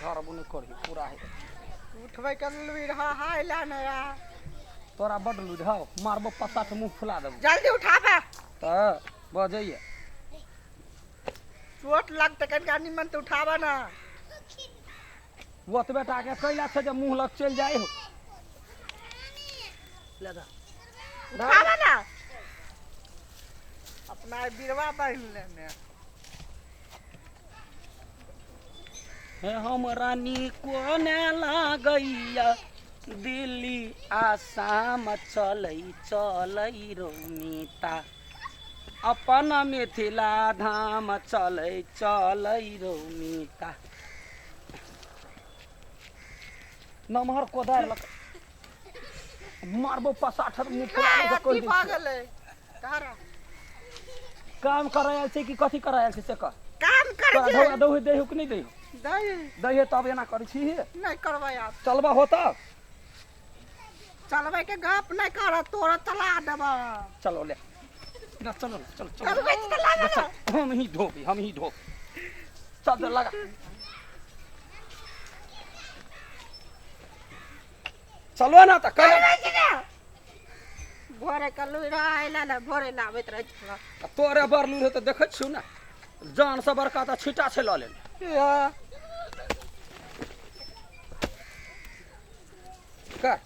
धरबो नहि करही पूरा है। उठबै के लुरि हा हाय ला नया। तोरा बड्ड लुरि हौ, मारबो पत्ता से मुँह फुला देबो। जल्दी उठाबे। तऽ बजैया। चोट लगतै कनिका निमन तऽ उठाबऽ ने। ओतबे टाके कैला छै जे मुँह लग चलि जाइ हो। ले जा। उठाबऽ ने। अपना बिरवा बान्हि लेने। हे हमरा नीको ने लागैया दिल्ली आसाम चलै चलै रौनीता अपन मिथिला धाम चलै चलै रौनीता। नमहर कोदारि लऽ कऽ मारबो पसाठर मुँह फुला ए, कऽ अथी कहि दै भऽ छियौ। गेलै धर। काम करय आयल छै कि कथी करय आयल छै से कह। काम करै तोरा छै। ढौआ दौहे दैहो कि नहि दैहो? दै। दैहे तब एना करै छी? नहि करबै आब। चलबा हो तब? चलबै के गप नहि कर, तोरा चला देबऽ। चलो ले ना, चलो ना, चलो चलो। चलबै छी तऽ लाबे ना। हम ही ढोबी, हम ही ढोब। चल चल लगा, चलो ना तऽ कर। चलबै छी ने। भोरे के लुरि अयला ने, भोरे लाबैत रहै छलऽ। तोरे बड़ लूर तऽ देखै छियौ ने, जान से बड़का तऽ छीटा छै लऽ लेने। या, कर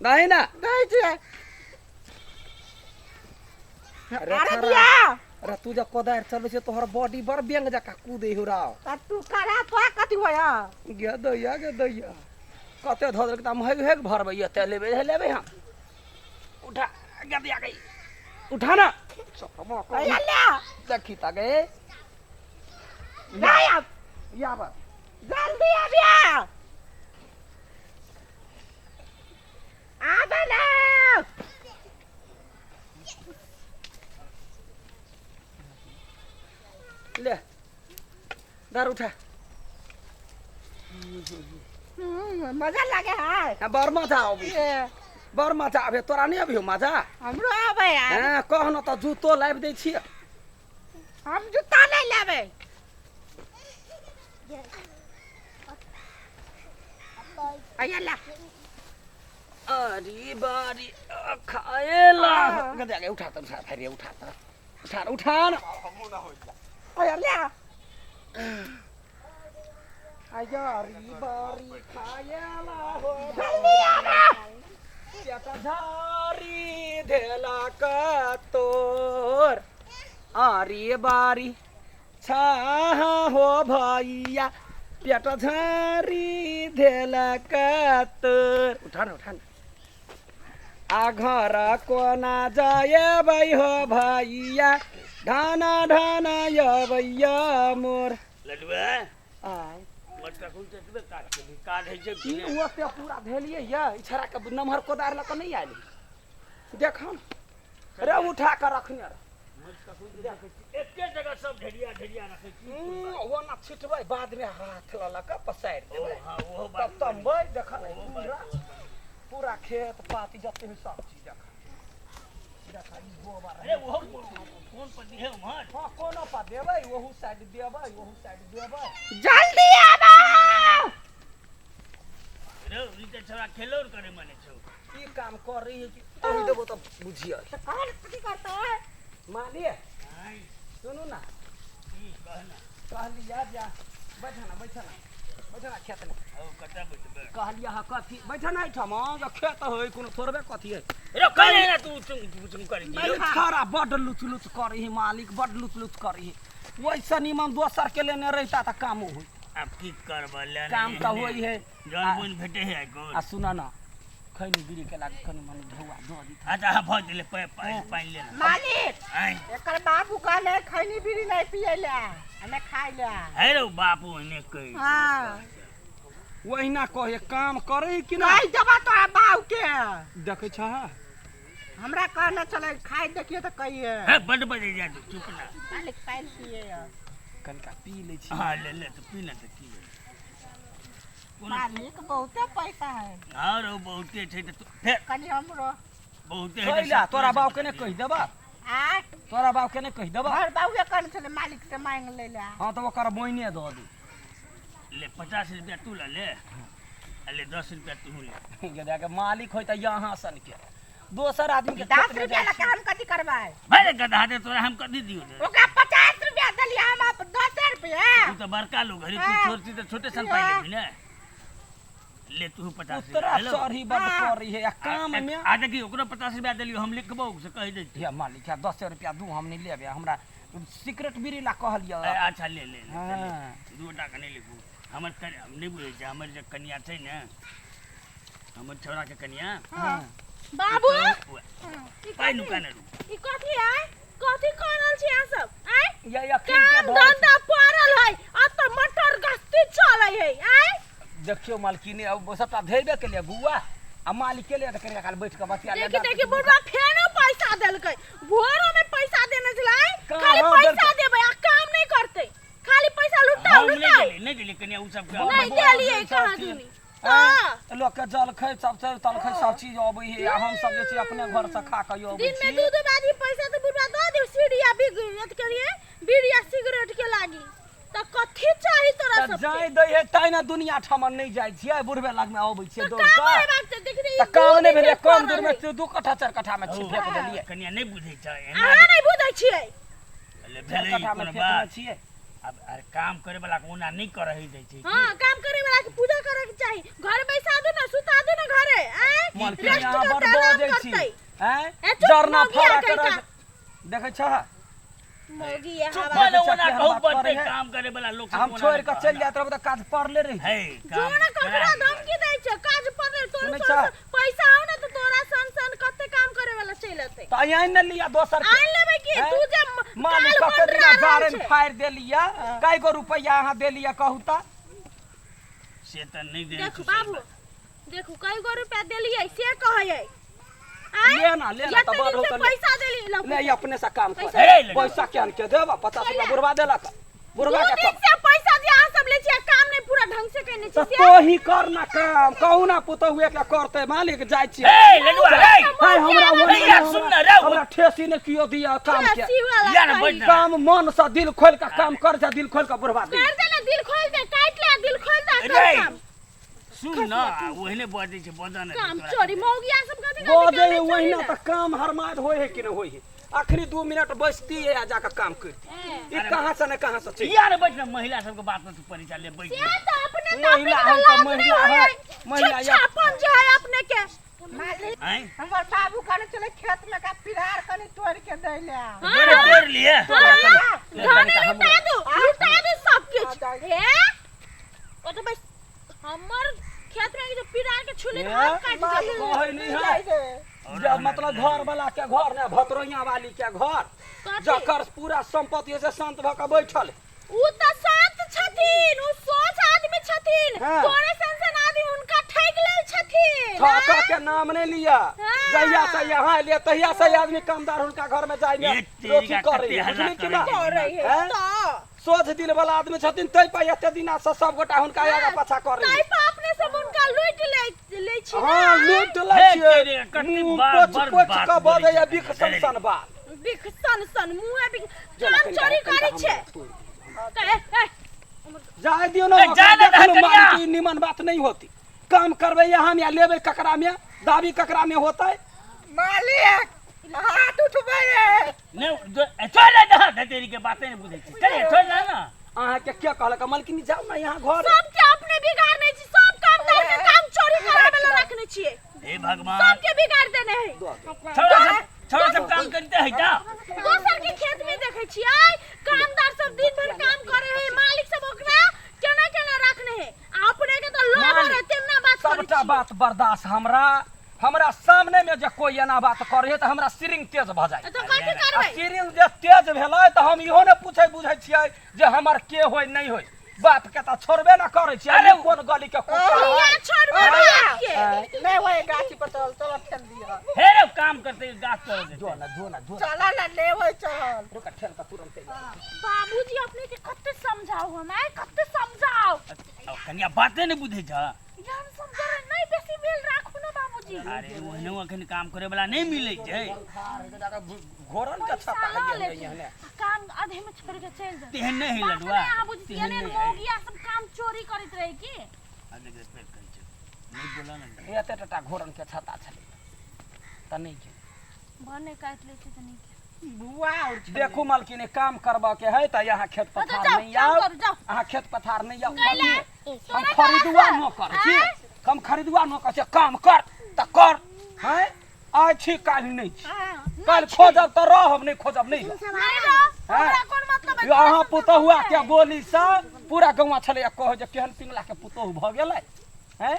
नहीं ना। दै छियै। अरे अरे खरा। दिया। अरे तू जब कोदारि चलबै छै तोहर बॉडी बड़ व्यंग जकाँ कूदै हो राव। तऽ तू करा तोरा कथी होय? गे दैया, गे दैया, कते धऽ देलक तऽ हम हेग हेग भरबै। एते लेबै हे, लेबै हम। उठा गे दिया गई, उठा ना। अया ले। देखी तऽ गे। नहीं अब। याब। जल्दी आबिया, आबे ना। ले धर, उठा। मजा लागे है। हाँ, बड़ मजा अबै। ए, बड़ मजा आबे। तोरा नहि अबियौ मजा? हमरो आबै है। हँ, कह न तऽ जूतो लाबि दै छियै। हम जूता नहीं लेबै। अया ला। अरे बारी खाएला। हाँ। गदे गे, उठा तऽ, उठा भाई, उठा तऽ, उठा उठा न। अया ले। अरे बारी खाएला हो। जल्दी आबे। पेट झारी धेला तोर आरी बारी छाह हो भैया, पेट झारी धेलक तोर। उठा न, उठा न। आ घर कोना जायबै हो भैया, ढाना ढाना अबैया मोर लडुआ। आय। मटकुल ततबे काट के काट होइ छै। ई ओते पूरा धेलियै ये, ई छड़ा के नमहर कोदारि लऽ कऽ नहि आयल। देखऽ ने रे, उठा कऽ रखने रह। एके जगह सब ढेरिया ढेरिया रखै छी। ओना छिटबै, बादमे हाथ लऽ लऽ कऽ पसारि ओ देबै। हँ, ओहो तब बात। तमबै। देखऽ ने, ओहो पूरा बात। पूरा खेत पाती जते होइ सब चीज देखऽ, देखऽ ई गोबर। अरे ओहो कोन पर दिहे उम्हर? हँ, कोनो पर देबै, ओहू साइड देबै, ओहू साइड देबै। जल्दी आबे। रे ई तऽ छोरा खेलो करे मने छौ। ई काम कर रही है कि कहि देबो तऽ बुझिए। तऽ कौन कथी करतै? मालिक। आँय। सुनू ने। की कह ने। कहलियै जे बैठ ना, बैठ ना, बैठ ना खेतमे। हौ, कतऽ बैठबै? कहलियै हँ कथी, बैठ ना एहिठाम जे खेत हइ कोनो थोड़बे कथी हइ। रे कहे ना तू चुम चुम करै छी। ई छौड़ा बड्ड लुच लुच करै हइ मालिक, बड्ड लुच लुच करै हइ। ओहिसँ निमन दोसर के लेने रहिता तऽ कामो होइ। आब की करबै ले? काम तऽ होइ है। जन बोन भेटे है आइ आ सुन न, खैनी बीड़ी के लागे कनि मनि ढौआ दऽ दितै। अच्छा हाँ, भऽ गेलै। पानि पानि ले ना। मालिक। आँय। एकर बाबू कहले खैनी बीड़ी नहीं पिए ले आ नहीं खाए ले। हे रौ, बापू एने कहै छै। हाँ। ओहिना कहे काम करै कि ना। कहि देबा तोरा बाबू के। देखै छह? हमरा कहने छलै खाइ देखिए तऽ कहिए। हे, बड्ड बजै जा तू, चुप ना। मालिक, पानि पिए। कनिका पी लै छी। हाँ, ले ले तऽ पी ना तऽ की भेलै? कोनो मालिक, बहुते पैसा है। हाँ रौ, बहुते छै तऽ तू फेर कनि हमरो बहुते है तऽ कैला सब तोरा तोरे बाप से के नहि कहि देबा। आय तोरा बाप के नहि कहि देबा हमर बाबुए कहने छलै मालिक से मांगि लै लए हँ तऽ ओकर बोइने दऽ दे ले 50 रुपया तू लऽ ले आ ले 10 रुपया तू ले। गधा के मालिक होय तऽ यहाँ सन के दोसर आदमी के 10 खेत में रुपया जाइ लऽ के छी। हम कथी करबै? भाई गधा दे, तोरा हम कथी दियो दे? ओकरा 50 रुपया देलियै, हम आप 10 रुपया। तू तऽ बड़का लोग हरी, तू छोट छी तऽ छोटे सन पाइ लेबही ने। ले तू 50 उतरा रुपया। हेलो। चढ़ी बड करी है आ काम में। आ देखी, ओकरो 50 रुपया देलियो, हम लिखबो से कहि दै छी। हे मालिक, हे 10 रुपया दू, हम नहि लेबै, हमरा सिगरेट बीड़ी ला कहलियै। ए, अच्छा ले ले ले। दू टाका नहि लिखू। हमर हम नहि बुझै छै, हमर जे कनिया छै ने, हमर छौड़ा के कनिया। बाबू। पाइ नुका ने रू। ई कथी है? कथी कर रहल छी अहाँ सब आय? या यकीन के काम धंधा पड़ल है आ तऽ मटर गस्ती चलै है आय। देखियौ मालकिनी, अब सबटा धैबे के लिए गुआ आ मालिक के लिए तऽ कनिका काल बैठ के बतिया ले। देखी देखी, बुढ़वा फेनो पैसा देलकै। भोरो में पैसा देने छलै। कहाँ खाली पैसा देलकै? देबै आ काम नहीं करतै, खाली पैसा लुटाउ। हम नहि लुटाउ। देलियै, नहि देलियै कनिया उ सबके। नहीं देलियै कहाँ दुनी तऽ। लोक के जलखै सब छै, तलखै सब चीज अबै है आ हम सब जे छै अपने घर से खा के अबै दिन में छी। दू दू बाजी पैसा तऽ बुढ़वा दऽ दियौ सीढ़िया बिग अथी करिए बीड़िया सिगरेट के लागी तऽ कथी चाही तोरा तऽ सबके? जाय दै है तै ने दुनिया ठमन नहि जाइ छियै, बुढ़बे लगमे अबै छियै तऽ दौड़ काम कऽ। हेबाक चाही, देखी तऽ काम नहि भेलै, कम दूर में 2 कट्ठा 4 कट्ठा में फेंक देलियै। कनिया नहि बुझै छै एना। अहाँ नहि बुझै छियै। ले चारि भेलै ई कट्ठा में कोनो फेंकने बात? छियै। आब अरे काम करे वाला के ओना नहि करही दै छै। हाँ, काम करे वाला के पूजा करे के चाही। घर बैसा दू ना, सुता दू ना घरे आय। मालकिनी, रेस्ट अहाँ बड़ करतै, आराम बजै छी। करतै। आँय? ए, चुप, जरना मौगिया फड़ा कहिका। के देखै छह? मौगी ये चुप हवा। भऽ देखै ओना छह, कहू बात पड़तै करै है। काम करे वाला लोक। हम छोड़ि कऽ चलि जाइत रहब तऽ काज पड़ले रहि। हे जो काम ना ककरा धमकी दै छै, काज पर तोर सुनै तोर छह? पैसा आउ ना तऽ तोरा सन सन कते काम करे वाला चलि अतै। तऽ आनि ने लिअ दोसर के। आनि लेबै की? हैं? तू जे मालिक काल कते दिना मंडरा रहल जारनि छै। फाड़ि देलियै, कय गो रुपैआ अहाँ देलियै कहू तऽ? से तऽ नहि देने देखू छी। बाबू, देखू, कई गो रुपया देलियै से कहै आँय? ले ना, ले ना, एते तऽ बड़ दिन हो से तऽ ले। पैसा देली लौ। ले, ई अपने से काम कर। हे, ले। पैसा के आन के देब? 50 रुपया बुढ़वा देलक, बुढ़वा दू के दिन कह। से पैसा जे अहाँ सब लै छियै, काम नहि पूरा ढंग से केने तऽ छी से। तोही कर ना काम, कहू ना पुतहुए के करतै। मालिक, जाइ छियै। हे लडुआ रे। हाय, हमरा ओने हे यार, सुन ना रे। हमरा ठेसी ने कियो दिया काम के। ठेसी वाला यार, कही। बैठ ना। काम मन से दिल खोल के काम कर जा, दिल खोल के बुढ़वा दे। कर दे ना, दिल खोल दे, काट ले, दिल खोल दे, कर रे। काम। सुन ना, ओहने बजै छै, बजऽ ने। काम चोरी मौगिया सब कथी कथी बजै काम है ओहिना चोरी। तऽ काम हरमाद होइ है कि नहि होइ है? अखनी 2 मिनट बैसती है आ जाके काम करती। ई कहाँ से ने कहाँ से चलि। यार, बैठ ना, महिला सबके बात में तू परिचय ले, बैठ। से तऽ अपने तऽ महिला अपने हम के तऽ लाज महिला नहि है, होइ। महिला या- छिछापन जे है अपने के। मालिक, आँय? हमर बाबू कहने छलै खेत में का पिरार कनी तोड़ के दै ले। हाँ, तोड़ तोड़ लिए। हाँ, धनी लुटा दू, लुटा दू सब किछु। हे ओ तऽ बस हमर खेत में जे पिरार के छुली तऽ हाथ काटि मालिक, देलक। कहै नहि है। रे। जे मतलब घर वाला के घर ने भतरोइया वाली के घर। कथी? जकर पूरा संपत्ति है से शांत भऽ के बैठल है। उ तऽ शांत छथिन, उ सोच आदमी छथिन। तोरे सन सन आदमी हुनका ठकि लेल छथिन। ठकऽ के नाम नहीं लिया। जहिया से यहाँ एलियै तहिया से ई आदमी कामदार हुनका घर में जाय में ए तेरी अथी का करै कते है, हल्ला बुझली कि ना? करै है। करै है हैं? तऽ सोझ दिल वाला आदमी छथिन, तै पर एते दिना से सब गोटा हुनका आगा पाछा करै ताहि पर अपने सब हुनका लूटि लै लै छी ना। हाँ, लूट लै हे छियै। तेरी कते मुँह बार पोछ बार पोछ बात कऽ बोलै बजैया छै। बिख सन सन बात। बिख सन सन मुँह बिख जेना काम कनिका चोरी कनिका करै हमरा छै। तोड़ि दियौ। ए, ए, जाय दियौ ने। ए, ओकरा जा ना देखलहुँ कनिया। मालिक, ई निमन बात नहीं होती। काम करबै हम या लेबै ककरा में, दाबी ककरा में होतै? मालिक, हाथ उठबै है। नहि छोड़ दे दे तेरी के बाते नहि बुझै छी, चल छोड़ दे ना। अहाँके के कहलक? मालकिनी, जाउ ने यहाँ घर। सबके अपने बिगाड़ने छी, सब कामदार के काम चोरी करे वाला रखने छियै। हे भगवान। सबके बिगाड़ देने है। दऽ दे। छौड़ा सब, छौड़ा सब काम करते है ता। दोसर के खेत में देखे छियै, कामदार सब दिन भर काम करे है, मालिक सब ओकरा केना केना रखने है आ अपने के तो लोभ मालिक, रहे तेना बात करै सबटा छियै। बात बर्दाश्त। हमरा हमरा सामने में जे कोई एना बात करे है तऽ हमरा सिरिंग तेज भऽ जाइ। तऽ कथी आ करबै? सिरिंग जे तेज भेलै तऽ हम इहो ने पूछै बुझै छियै जे हमर के होय नहि होय। बाप के तऽ छोड़बे ने करै छियै। अरे, कोन गली के कुत्ता किया है? छोड़बै बाप के? नहि वही गाछी पर चल, चल ठेल दिअ। हे रे, काम करते गाछ तोड़ देते। जो ना, जो ना, जो। चल ना, ले वही चल। रुक, ठेल कऽ तुरंते। बाबूजी, अपने के कते समझाओ हम आय, कते समझाओ। अब कनिया बाते नहि बुझै छ। जान समझा रहे नहीं, बेसी बेल राखू ना बाबूजी। अरे, ओहने अखन काम करे वाला नहि मिलै छै। घोरन के पैसा छता लऽ है लेथिन। यहने आ काम आधे में छोड़ के चलि जेतै। तेहन नहि है बात लडुआ नहि अहाँ बुझै छियै, तेहन एहन नहि है। मौगिया सब काम चोरी करैत रहै की? आ देख रे, पेट कहै छै नहि बोला ने एते टटा घोरन के छता छलै तऽ नहि गेल। भने काटि लै छै तऽ नीक। बुआ और छलै। देखू मालकिन काम करबऽ के है तऽ यहाँ खेत हँ तऽ पथार जाउ, नहीं काम आउ। करू, जाउ। अहाँ खेत पथार नहीं आउ। कैला? हम तोरा खरीदुआ कहाँ न कर छी। आँय? हम खरीदुआ न कर छी, काम कर तऽ कर हैं आइ छी काल्हि नहि छी। हाँ, काल्हि खोजब तऽ रहब नहि खोजब नहि रहब। नहि रह, आँय? हमरा कोन मतलब है? यो अहाँ तोरा सब पुतहुआ से के बोली से पूरा गौवा छलै कहै जे केहन पिंगला के पुतोहु भऽ गेलै हैं।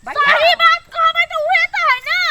सही बात कहबै तऽ उहे तऽ है ना।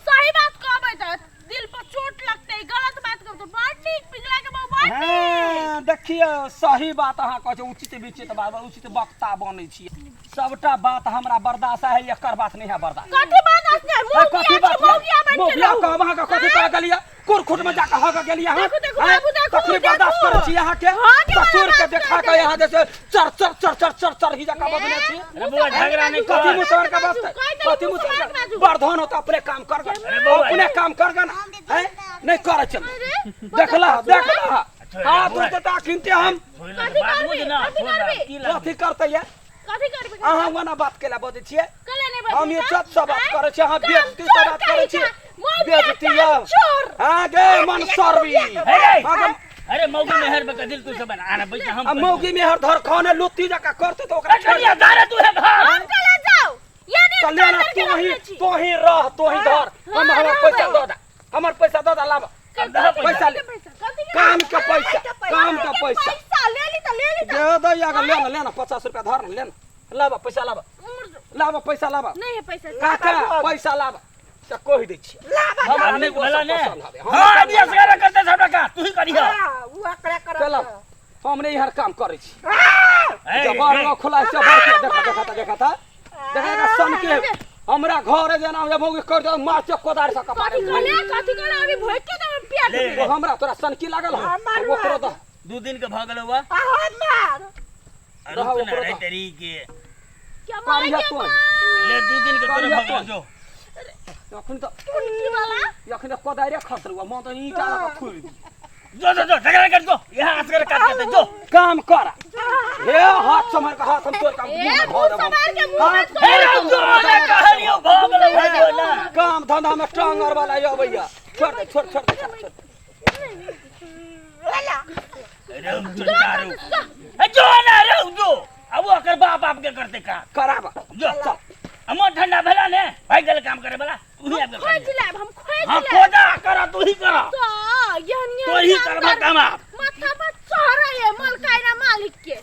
सही बात कहबै तऽ दिल पर चोट लगतै, गलत बात कहबै तऽ बड़ नीक पिघला के बहू बड़ नीक। हँ, देखियौ सही बात अहाँ कहै छियै, उचित विचित बात उचित वक्ता बनै छियै। सबटा बात हमरा बर्दाश्त है, एकर बात नहीं है बर्दाश्त। कथी बर्दाश्त नहीं? ए, कथी मौगिया बात छी, मौगिया बन के मौगिया रहू। कहब अहाँके कथी कह गेलियै? कुरखुट में जाके हग गेलियै अहाँ? देखू, देखू, आँय? बाबू, देखू, कखनी बर्दाश्त देखू। करै छी अहाँके? हँ, के ससुर के बर्दाश्त देखा करै के यहाँ जैसे चर चर चर चर चर चर ही जकाँ बजने छी। अरे बौआ झगड़ा नहीं कथी कर। मुसहर के बाजू, वास्ते? कहि देली कथी मुसहर मुसहर के बाजू। बर्धन होता अपने काम कर गन। अरे बौआ, अपने काम कर गन। हैं? नहीं करै चल। अरे, देखला देखला छोड़, हाथ बौआ। उठते अखिनते हम छोड़ कथी ना, बात करबी? बुझ ना, कथी छोड़ ना, करबी? की लगबी? कथी करते ये? कथी करबी? अहाँ ओना बात केला बजै छियै? कले नहीं बजबै हम तऽ? इज्जत से बात आँय? करै छियै, अहाँ काम बेइज्जती से चोर बात करै कही छियै। का, मौगिया बेइज्जती काम यऽ। चोर। हाँ गे मन सरबी। हे रे, हाँ गे, अरे मौगी मेहर में कदिल तू सब आना बैठ हम आ मौगी मेहर धर खाने लुत्ती जकाँ करतै तऽ ओकरा छोड़ि कनिया दारे तू है घर। हम कले जाउ। यानी तऽ लेना करके तू ही रखने छी। तू ही रह तू ही धर। हम हाँ, हमर रहबै। पैसा दऽ दे, हमर पैसा दऽ दे, लाब अब दह पैसा। पैसा ले। पैसा कथी के काम के पैसा, काम के पैसा पैसा ले ली तऽ ले ली तऽ। दे दे अगर लेना लेना 50 रुपया धर ना, लेना लाब पैसा लाब लाब पैसा लाब नहीं है पैसा। काका पैसा लाब से कहि दै छियै। हम हमरा आदमी नहि के भला ओ सब ने। पसंद हवे। हमरा हाँ काम अभी असगर करते सबटा का तू ही करिहा। हाँ, उ एकरे करत। चल हम नहीं हर काम करै छी। ए, जब बर ए, न खुला से बर के देखा देखा था देखा था देखा देखा सन के हमरा घर जेना जब मौगी कर दे मार के कोदार से कपारे कथी कहले कथी कहले अभी भोग के देबै पेट ले, में। ले। ओ हमरा तोरा सनकी लागल है हमर ओकरो दह 2 दिन के भऽ गेल हुआ। आ हमर रुक रह ना ओकरो रे दह। तेरी के। क्या मार करिया के तों। ले 2 दिन के तोरे करिया भऽ गेल तों। जो। अखन तऽ टुनकी वाला अखन तऽ कोदारे खसलौ मन तऽ ईंटा लऽ कऽ फोड़ि दी। जो जो जो झगड़ा कर जो यहाँ असगर काट के जो। काम कर हे हाथ सम्हार के हाथ हम तोड़ के ए, मुँह में मुँह धऽ देब हम। सम्हार के मुँह हाथ में हे रे जो ना कहलियो भऽ गेल हुआ जो ना। काम धंधा में टांगर वाला अबैया छोड़ दे छोड़ छोड़ दे छोड़ दे। रे जो चारू ए जो ना रे जो अब ओकर बाप बाप के करते का कराब जो चल हमर ठंडा भेला ने भाई गेल काम करे वाला तू ही आबि के खोज करिहे। लेब हम खोज हाँ लेब। खोजा कर तू ही कर तो यहन तो ही करबा काम आप। माथा पर चढ़े है मलकाइना मालिक के।